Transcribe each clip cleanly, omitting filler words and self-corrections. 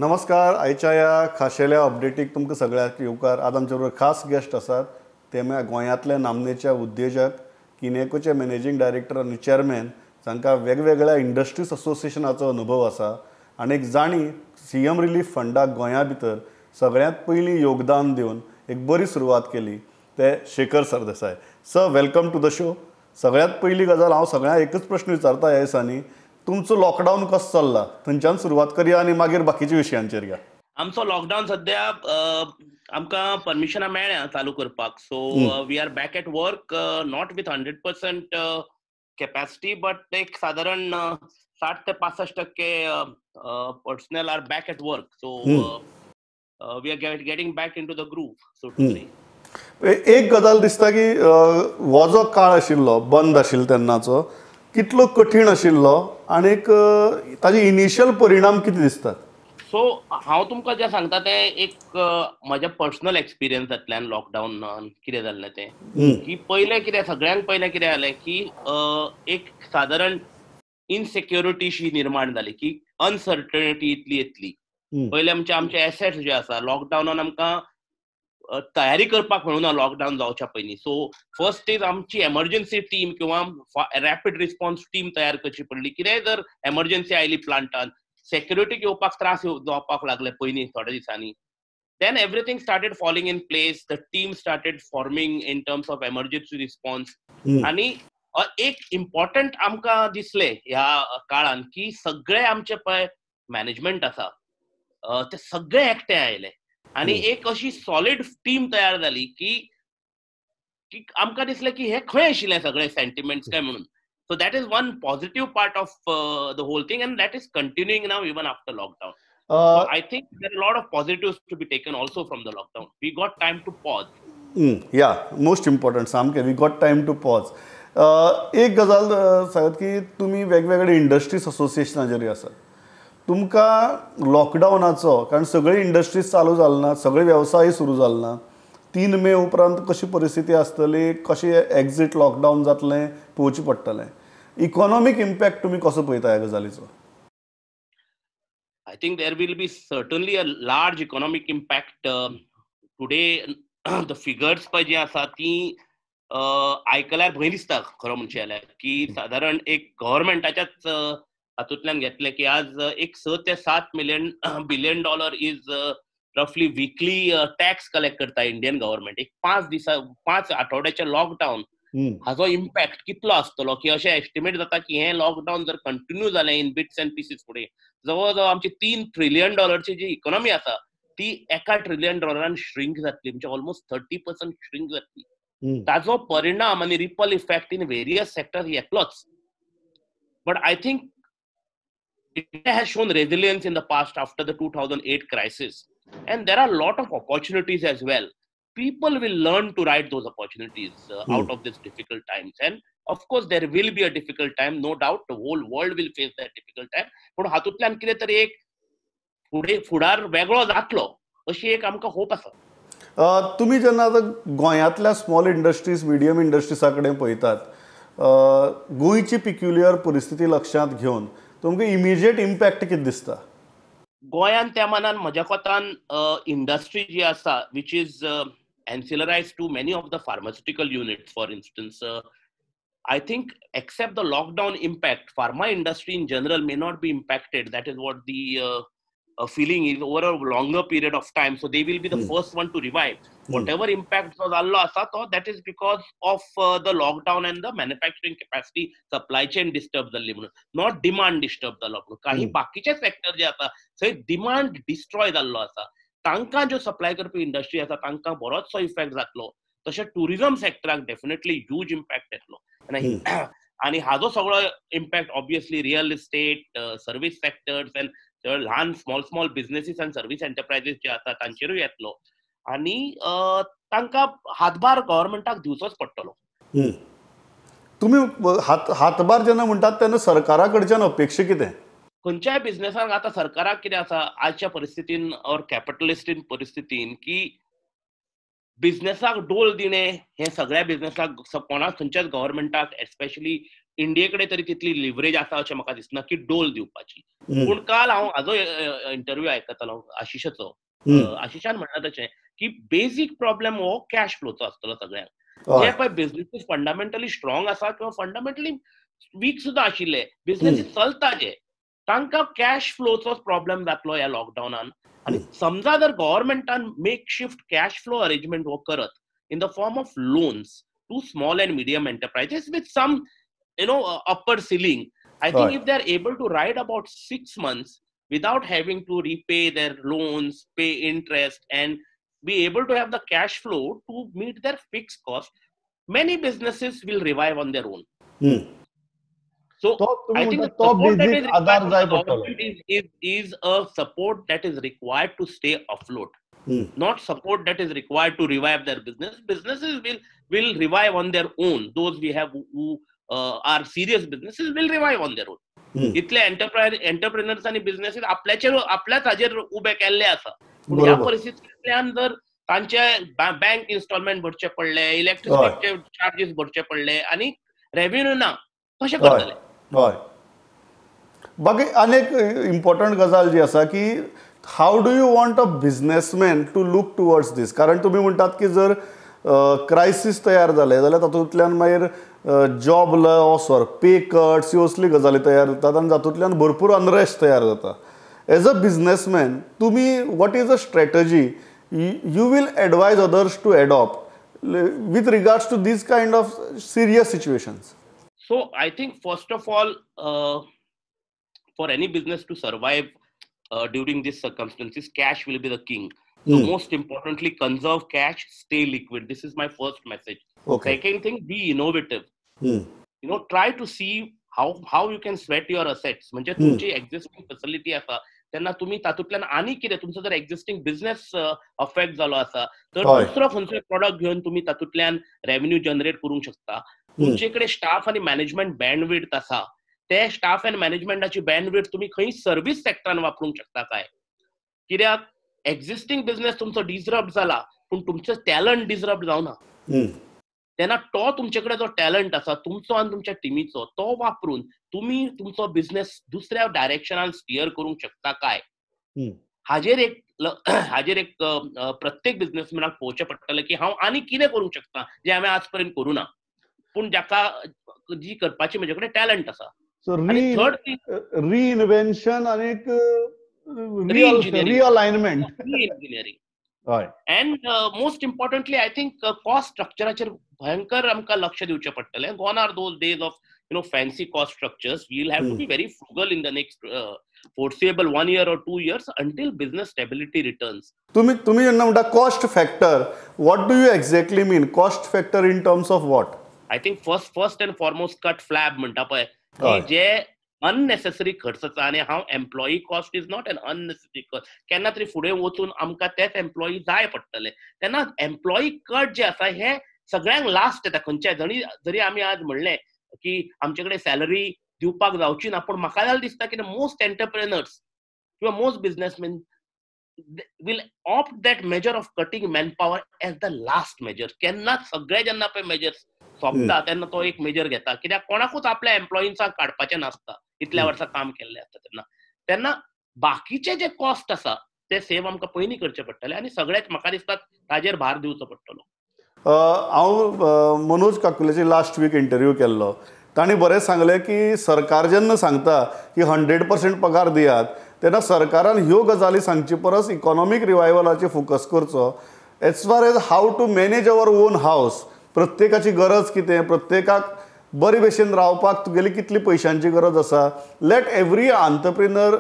नमस्कार. आयच्या ह्या खाशेल्या अपडेटीक तुमकां सगळ्यांक येवकार. आज आमचे बरोबर खास गेस्ट आसात ते म्हळ्यार गोंयांतले नामनेचे उद्देजक, किनेकोचे मॅनेजींग डायरेक्टर आनी चेअरमॅन, जांकां वेगवेगळ्या इंडस्ट्रीज असोसिएशनाचो अनुभव आसा आनी जांणी सीएम रिलीफ फंडाक गोंया भितर सगळ्यांत पयलीं योगदान दिवन एक बरी सुरवात केली ते Shekhar Sardesai. Sir, welcome to the show. सगळ्यांत पयली गजाल हांव सगळ्यांक एकच प्रश्न विचारता ह्या दिसांनी, तुमचो लॉकडावन कसो चल्ला थंयच्यान सुरवात करया आनी मागीर बाकीच्या विशयांचेर या. आमचो लॉकडावन सद्या आमकां परमिशनां मेळ्ळ्या चालू करपाक. So we are back at work, not with 100% capacity, but एक सादारण 60 ते 65% personnel are back at work. So we are getting back into the groove, so to say. एक गजाल दिसता की हो जो काळ आशिल्लो बंद आशिल्लो तेन्नाचो कितलो कठीण आशिल्लो आनीक ताजे इनिशियल परिणाम कितें दिसतात? सो हांव तुमकां जें सांगता तें एक म्हज्या पर्सनल एक्सपिरियन्सांतल्यान लॉकडावन कितें जाल्लें तें, की पयलें कितें सगळ्यांक पयलें कितें जालें की एक सादारण इनसेक्युरिटीशी निर्माण जाली, की अनसर्टनिटी इतली येतली. पयलें आमचे आमचे एसेट्स जे आसा लॉकडावनान आमकां तयारी करपाक मेळूना लॉकडावन जावच्या पयलीं. सो फर्स्ट is आमची एमर्जन्सी टीम किंवा रॅपीड रिस्पॉन्स टीम तयार करची पडली. कितेंय जर एमर्जन्सी आयली प्लांटान, सेक्युरिटीक येवपाक त्रास जावपाक लागले पयलीं थोड्या दिसांनी. Then everything started falling in place, the team started forming in terms of emergency response. आनी एक इम्पॉर्टंट आमकां दिसलें ह्या काळान की सगळे आमचे पळय मॅनेजमेंट आसा ते सगळे एकठांय आयले आनी एक अशी सॉलिड टीम तयार जाली की आमकां दिसलें की हे खंय आशिल्ले सगळे सेंटिमेंट्स काय म्हणून. So that is one positive part of the whole thing, and that is continuing now even after lockdown. So I think there are a lot of positives to be taken also from the lockdown. We got time to pause. Yeah, most important, सामकें we got time to pause. एक गजाल सांगात की तुमी वेगवेगळे industries असोसिएशनाचेर आसात, तुमकां लॉकडावनाचो, कारण सगळे इंडस्ट्रीज चालू जाले ना, सगळे वेवसाय सुरू जाले ना, 3 मे उपरांत कशी परिस्थिती आसतली, कशी एक्झीट लॉकडावन जातलें पळोवचें पडटलें, इकॉनॉमीक इम्पॅक्ट तुमी कसो पळयता ह्या गजालीचो? I think there will be certainly a large economic impact. Today the figures पळय जी आसा ती आयकल्यार भंय दिसता खरो म्हणचें जाल्यार, की सादारण एक गव्हर्मेंटाच्याच हातूंतल्यान घेतलें की आज एक 6 ते 7 billion dollar is रफली विकली टॅक्स कलेक्ट करता इंडियन गव्हर्मेंट. एक 5 दिसा 5 आठवड्याचे लॉकडावन हाजो इम्पॅक्ट कितलो आसतलो की अशें एस्टिमेट जाता की हें लॉकडावन जर कंटिन्यू जालें इन बिट्स अँड पिसीस फुडें जवळ जवळ आमची $3 ट्रिलियन जी इकॉनॉमी आसा ती $1 ट्रिलियन श्रिंक जातली, म्हणजे ऑलमोस्ट 30% श्रिंक जातली. ताजो परिणाम आनी ripple effect in various sector येतलोच. But I think India has shown resilience in the past after the 2008 crisis, and there are a lot of opportunities as well. People will learn to ride those opportunities out of these difficult times. And of course, there will be a difficult time, no doubt. The whole world will face that difficult time. पण हातूंतल्यान कितें तरी एक फुडें फुडार वेगळो जातलो अशी एक आमकां होप आसा. तुमी जेन्ना आतां गोंयांतल्या स्मॉल इंडस्ट्रीज, मिडियम इंडस्ट्रीजा कडेन पळयतात, गोंयची पिक्युलियर परिस्थिती लक्षांत घेवन तुमकां इमिजिएट इम्पॅक्ट कितें दिसता? गोंयांत त्या मानान म्हज्या कोतान इंडस्ट्री जी आसा which is ancillarized to many of the pharmaceutical units, for instance, I think except the lockdown impact, pharma industry in general may not be impacted. That is what the feeling is over a longer period of time. So they will be the first one to revive. Whatever impact जो जाल्लो आसा तो that is because of the lockdown and the manufacturing capacity, supply chain disturb जाल्ली म्हणून, not demand disturb जालो म्हणून. काही बाकीचे सेक्टर जे आसा थंय डिमांड डिस्ट्रॉय जाल्लो आसा, तांकां ज्यो सप्लाय करपी इंडस्ट्री आसा तांकां बरोचसो इफेक्ट जातलो. तशें टुरिझम सेक्टराक डेफिनेटली ह्यूज इम्पॅक्ट येतलो आनी हाजो सगळो impact obviously real estate, service sectors and ल्हान स्मॉल स्मॉल बिझनेसीस आनी सर्वीस एंटरप्रायजीस जे आसा तांचेरूय येतलो आनी तांकां हातभार गव्हर्मेंटाक दिवचोच पडटलो. तुमी हातभार जेन्ना म्हणटात तेन्ना सरकारा कडच्यान अपेक्षा कितें? खंयच्याय बिझनेसाक आतां सरकाराक कितें आसा आजच्या परिस्थितीन ऑर कॅपिटलिस्टीन परिस्थितीन की बिझनेसाक डोल दिणें हें सगळ्या बिझनेसाक कोणाक खंयच्याच गव्हर्मेंटाक एस्पेशली इंडिये कडेन तरी तितली लिवरेज आसा अशें म्हाका दिसना की डोल दिवपाची. पूण काल हांव हाजो इंटरव्यू आयकतालो आशिशाचो, आशिशान म्हणलां तशें की बेजीक प्रॉब्लेम हो कॅश फ्लोचो आसतलो सगळ्यांक. जे पळय बिझनेसीस फंडामेंटली स्ट्रॉंग आसा किंवा फंडामेंटली वीक सुद्दां आशिल्ले बिझनेसीस चलता जे, तांकां कॅश फ्लोचोच प्रॉब्लेम जातलो ह्या लॉकडावनान. आनी समजा जर गव्हर्मेंटान make shift cash flow arrangement हो करत in the form of loans to small and medium enterprises with some upper ceiling, I think if they are able to ride about 6 months without having to repay their loans, pay interest, and be able to have the cash flow to meet their fixed cost, many businesses will revive on their own. So I think the support that is required from the government is a support that is required to stay afloat, not support that is required to revive their business. Businesses will revive on their own. Those we have who are serious businesses will revive on their own. इतले entrepreneurs आनी businesses आपल्याचेर आपल्याच हाजेर उबे केल्ले आसा. पूण ह्या परिस्थितींतल्यान जर तांचे बँक इन्स्टॉलमेंट भरचे पडले, इलेक्ट्रिसिटीचे चार्जीस भरचे पडले आनी रेव्हेन्यू ना, कशें करतले? हय. बाकी आनी एक इम्पॉर्टंट गजाल जी आसा की how do you want a businessman to look towards this? कारण तुमी म्हणटात की जर क्रायसीस तयार जालें जाल्यार तातूंतल्यान मागीर job loss or pay cuts ह्यो असली गजाली तयार जातात आनी तातूंतल्यान भरपूर अनरेस्ट तयार जाता. एज अ बिझनेसमॅन तुमी what is a strategy you will advise others to adopt with regards to these kind of serious situations? So I think first of all, for any business to survive during these circumstances, cash will be the king. So most importantly, conserve cash, stay liquid. This is my first message. Okay. Second thing, be innovative. Try to see how you can sweat your assets. म्हणजे तुमची existing facility आसा तेन्ना तुमी तातूंतल्यान आनी कितें, तुमचो जर एक्झिस्टिंग बिझनेस अफेक्ट जालो आसा तर दुसरो खंयचोय प्रोडक्ट घेवन तुमी तातूंतल्यान रेव्हेन्यू जनरेट करूंक शकता. तुमचे कडेन स्टाफ आनी मॅनेजमेंट बँडविड्थ आसा, ते स्टाफ आनी मॅनेजमेंटाची बँडविड्थ तुमी खंय सर्वीस सेक्टरान वापरूंक शकता काय? कित्याक एक्झिस्टिंग बिझनेस तुमचो डिसरप्ट जाला पूण तुमचो टॅलंट डिसरप्ट जावना. तेन्ना तो तुमचे कडेन जो टॅलंट आसा तुमचो आनी तुमच्या टिमीचो, तो वापरून तुमी तुमचो बिझनेस दुसऱ्या डायरेक्शनान स्टियर करूंक शकता काय? हाजेर एक प्रत्येक बिझनेसमॅनाक पळोवचें पडटलें की हांव आनी कितें करूंक शकता जें हांवें आज पर्यंत करूं ना, पूण जाका जी करपाची म्हजे कडेन टॅलंट आसा. सो रिइन्व्हेन्शन आनी realignment, re-engineering. And most importantly, I think cost स्ट्रक्चराचेर भयंकर आमकां लक्ष दिवचें पडटलें. Gone are those days of fancy cost structures. We will have to be very frugal in the next foreseeable 1 year or 2 years until business stability returns. तुमी जेन्ना म्हणटा cost factor, what do you exactly mean? Cost factor in terms of what? I think first and foremost cut flab म्हणटा पळय, की जे unnecessary खर्च आसा. आनी हांव employee cost is not an unnecessary cost. केन्ना तरी फुडें वचून आमकां तेच एम्प्लॉई जाय पडटले, तेन्ना एम्प्लॉई कट जे आसा हे सगळ्यांक लास्ट येता. खंयच्याय जरी आमी आज म्हणलें की आमचे कडेन सॅलरी दिवपाक जावची ना, पूण म्हाका जाल्यार दिसता की मोस्ट एंटरप्रेनर्स किंवा most businessman will opt that measure of cutting man power as the last measure. केन्ना सगळे जेन्ना पळय मेजर्स सोंपता तेन्ना तो एक मेजर घेता, कित्याक कोणाकूच आपल्या एम्प्लॉईंसांक काडपाचें नासता, इतल्या वर्सां काम केल्लें आसता तेन्ना. तेन्ना बाकीचे जे कॉस्ट आसा ते सेव आमकां पयलीं करचे पडटले आनी सगळेच म्हाका दिसता ताजेर भार दिवचो पडटलो. हांव मनोज काकुलेची लास्ट वीक इंटरव्यू केल्लो, तांणी बरें सांगलें की सरकार जेन्ना सांगता की 100% पगार दियात तेन्ना सरकारान ह्यो गजाली सांगचे परस इकॉनॉमीक रिवायवलाचेर फोकस करचो. As far as how to manage our own house, प्रत्येकाची गरज कितें, प्रत्येकाक बरे भशेन रावपाक तुगेली कितली पयशांची गरज आसा. Let every entrepreneur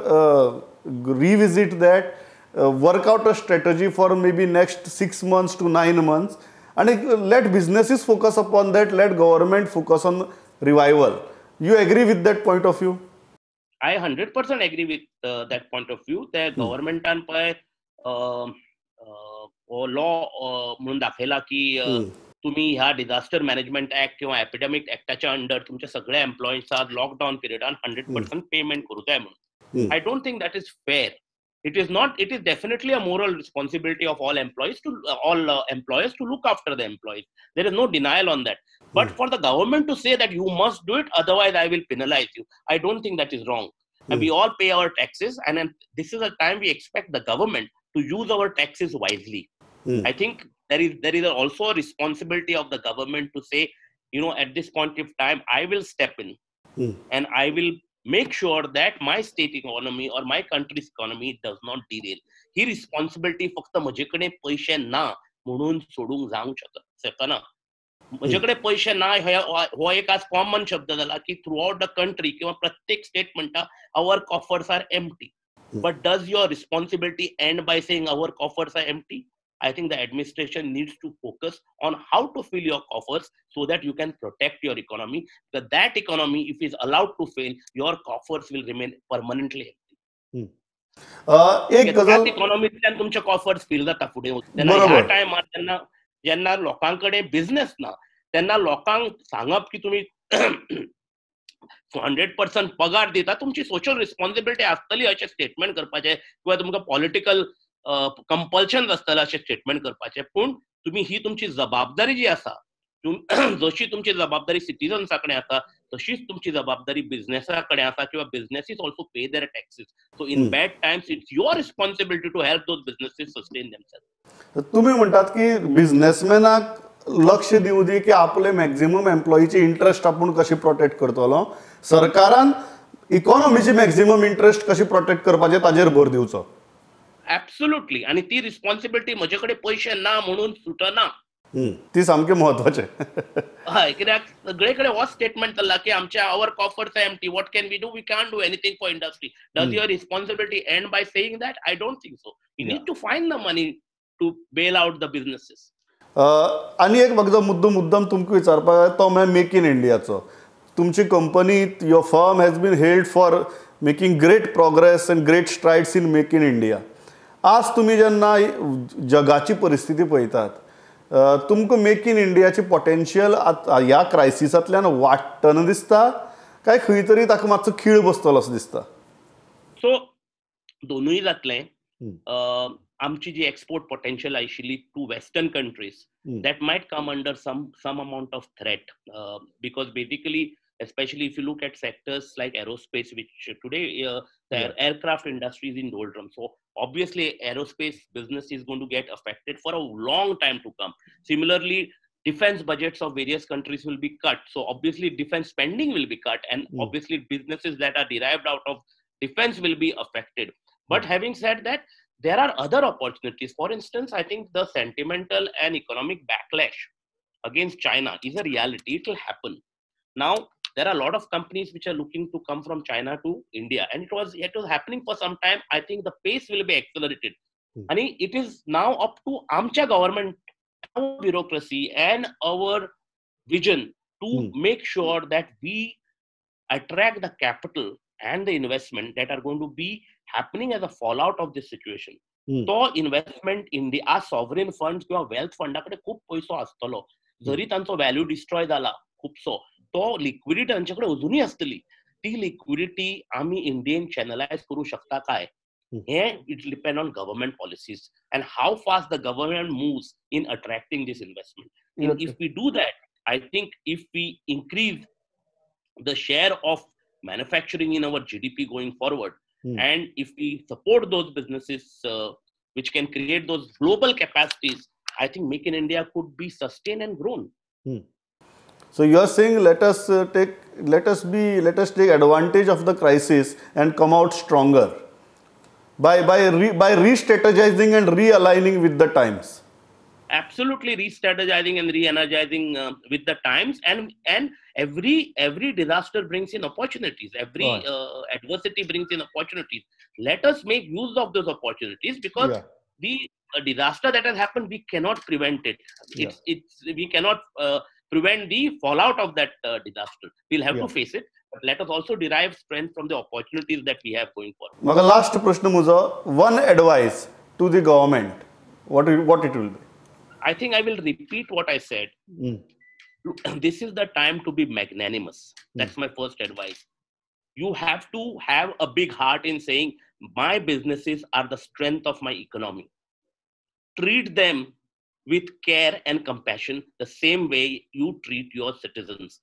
revisit that, work out a strategy for maybe next 6 months to 9 months आनी let businesses focus upon that, let government focus on revival. You agree with that point of view? I 100% agree with that point of view. त्या गव्हर्मेंटान पळय law म्हणून दाखयला की तुम्ही ह्या disaster management act किंवा epidemic ऍक्टाच्या under तुमच्या सगळ्या एम्प्लॉईंचा लॉकडाऊन पिरियडान 100% पेमेंट करू जाय म्हणून. I don't think that is fair. It is not, it is definitely a moral responsibility of all employees to all employers to look after the employees. There is no denial on that. But for the government to say that you must do it, otherwise I will penalize you, I don't think that is wrong. And we all pay our taxes, and then this is a time we expect the government to use our taxes wisely. I think there is also a responsibility of the government to say, you know, at this point of time, I will step in and I will make sure that my state economy or my country's economy does not derail. He responsibility फक्त म्हजे कडेन पयशे ना म्हणून सोडूंक जावंक शकना. म्हजे कडेन पयशे ना हो एक आज कॉमन शब्द जाला की थ्रू आउट the country किंवा प्रत्येक स्टेट म्हणटा our coffers are empty. But does your responsibility end by saying our coffers are empty? I think the administration needs to focus on how to fill your coffers so that you can protect your economy. Because that economy, if is allowed to fail, your coffers will remain permanently empty. एक गजाल इकॉनॉमींतल्यान तुमचे coffers fill जाता फुडें. तेन्ना ह्या टायमार तेन्ना जेन्ना लोकां कडेन बिझनेस ना तेन्ना लोकांक सांगप की तुमी 100% पगार दिता, तुमची सोशल रिस्पॉन्सिबिलिटी आसतली अशें स्टेटमेंट करपाचें किंवा तुमकां पॉलिटिकल कंपल्शन आसतलें अशें स्टेटमेंट करपाचें. पूण तुमी ही तुमची जबाबदारी जी आसा, जशी तुमची जबाबदारी सिटीजन्सा कडेन आसा तशीच तुमची जबाबदारी बिझनेसा कडेन आसा किंवा businesses also pay their taxes. So in bad times it's your responsibility to help those businesses sustain themselves. तुमी म्हणटात की बिझनेसमॅनाक लक्ष दिवं दी की आपले मॅक्झिमम एम्प्लॉईचे इंट्रस्ट आपूण कशी प्रोटेक्ट करतलो, सरकारान इकॉनॉमीची मॅक्झिमम इंट्रस्ट कशी प्रोटेक्ट करपाचे ताजेर भर दिवचो. ऍब्सोल्युटली. आणि ती रिस्पॉन्सिबिलिटी म्हजे कडेन पयशे ना म्हणून सुटना, ती सामकी म्हत्वाचें. हय, कित्याक सगळे कडेन हो स्टेटमेंट चल्ला की आमचे our coffers are empty, what can we do, we can't do anything for industry. Does your responsibility end by saying that? I don't think so. You need to find the money to bail out the businesses. आनी एक म्हाका मुद्दो मुद्दम तुमकां विचारपाक जाय तो म्हळ्यार मेक इन इंडियाचो. तुमची company, your firm has been hailed for making great progress and great strides in make in India. आज तुमी जेन्ना जगाची परिस्थिती पळयतात, तुमकां मेक इन इंडियाची पोटेन्शियल ह्या क्रायसिसांतल्यान वाडटना दिसता काय खंय तरी ताका मातसो खीळ बसतलो असो दिसता? सो दोनूय जातलें. आमची जी एक्सपोर्ट पोटेन्शियल आशिल्ली to western countries, that might come under some amount of threat, because basically especially if you look at sectors like aerospace, which today the aircraft industry is in doldrums. So obviously aerospace business is going to get affected for a long time to come. Similarly, defense budgets of various countries will be cut. So obviously defense spending will be cut, and obviously businesses that are derived out of defense will be affected. But having said that, there are other opportunities. For instance, I think the sentimental and economic backlash against China is a reality. It will happen. Now, there are a lot of companies which are looking to come from China to India, and it was happening for some time. I think the pace will be accelerated. And it is now up to Amcha government, our bureaucracy and our vision to make sure that we attract the capital and the investment that are going to be happening as a fallout of this situation. तो investment in the our sovereign funds किंवा wealth fund कडे खूप पैसो आसतलो, जरी तांचो value destroy जाला खूपसो, तो लिक्विडिटी तांच्याकडे अजूनय आसतली. ती लिक्विडिटी आमी इंडियन चॅनलायज करू शकता काय, हे it depend on government policies and how fast the government moves in attracting this investment. If we do that, I think if we increase the share of manufacturing in our GDP going forward, and if we support those businesses which can create those global capacities, I think Make in India could be sustained and grown. So you are saying let us take advantage of the crisis and come out stronger by re-strategizing and realigning with the times. Absolutely, re-strategizing and re-energizing with the times, and every disaster brings in opportunities. Every adversity brings in opportunities. Let us make use of those opportunities, because the disaster that has happened, we cannot prevent it. We cannot prevent the fallout of that disaster. We'll have to face it, but let us also derive strength from the opportunities that we have going forward. Maga last prashna mujo, one advice to the government, what it will be? I think I will repeat what I said. This is the time to be magnanimous. That's my first advice. You have to have a big heart in saying my businesses are the strength of my economy. Treat them with care and compassion the same way you treat your citizens.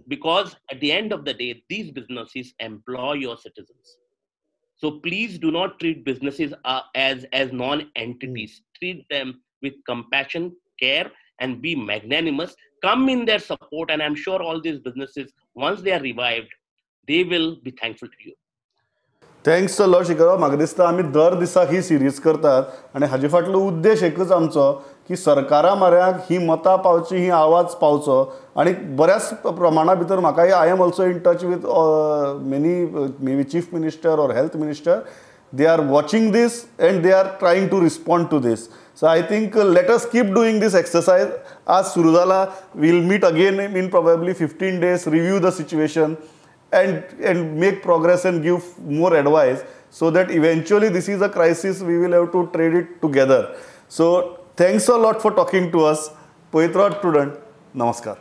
Because at the end of the day, these businesses employ your citizens. So please do not treat businesses as non-entities. Treat them with compassion, care, and be magnanimous. Come in their support, and I'm sure all these businesses, once they are revived, they will be thankful to you. Thanks a lot Shekhar. म्हाका दिसता आमी दर दिसाक ही series करतात आनी हाजे फाटलो उद्देश एकूच आमचो की सरकारा म्हऱ्याक ही मतां पावची, ही आवाज पावचो. आनी बऱ्याच प्रमाणा भितर म्हाकाय, I am also in touch with many, maybe chief minister or health minister. They are watching this and they are trying to respond to this. So I think let us keep doing this exercise. आज सुरू जाला, we'll meet again in probably 15 days, review the situation and make progress and give more advice, so that eventually this is a crisis, we will have to trade it together. So thanks a lot for talking to us. पवित्र student, नमस्कार.